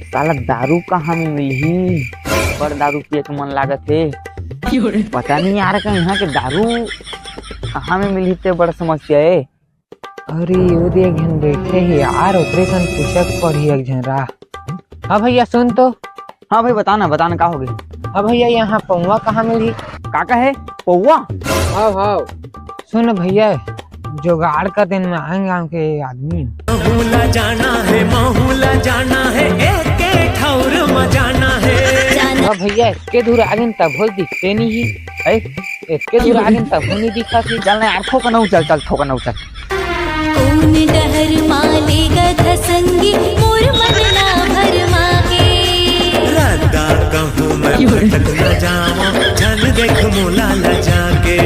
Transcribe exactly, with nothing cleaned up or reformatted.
साला दारू कहाँ में मिलही? बड़ दारू पिए के मन लागत हे। पता नहीं यार, कहीं यहाँ के दारू कहाँ में मिलही, ते बड़ समस्या हे। अरे, वो दे एक झन बैठे हे यार, ओकरे सन पूछक पड़ही एक झन रा। हाँ भैया, सुन तो। हाँ भाई, बता ना, बता ना, का हो गई? हाँ भैया, यहाँ पौवा कहाँ मिलही? का कहे? पौवा? हाँ, हाँ। सुन भैया, जुगाड़ कर देन में आएंगे गाँव के आदमी। महूला जाना है, महूला जाना है, एक के ठौर में जाना है। अब भैया, एतके दूर आ गेन तभो दिखते नहीं ही। ऐ, एतके दूर आ गेन तभो नहीं दिखत ही। चल ना यार, थोकन अउ चल, चल, थोकन अउ चल। कोन डहर मा लेगत हस संगी, मोर मन ला भरमा के। रद्दा कहूँ मैं भटक न जावां, झन देख मोला लजा के।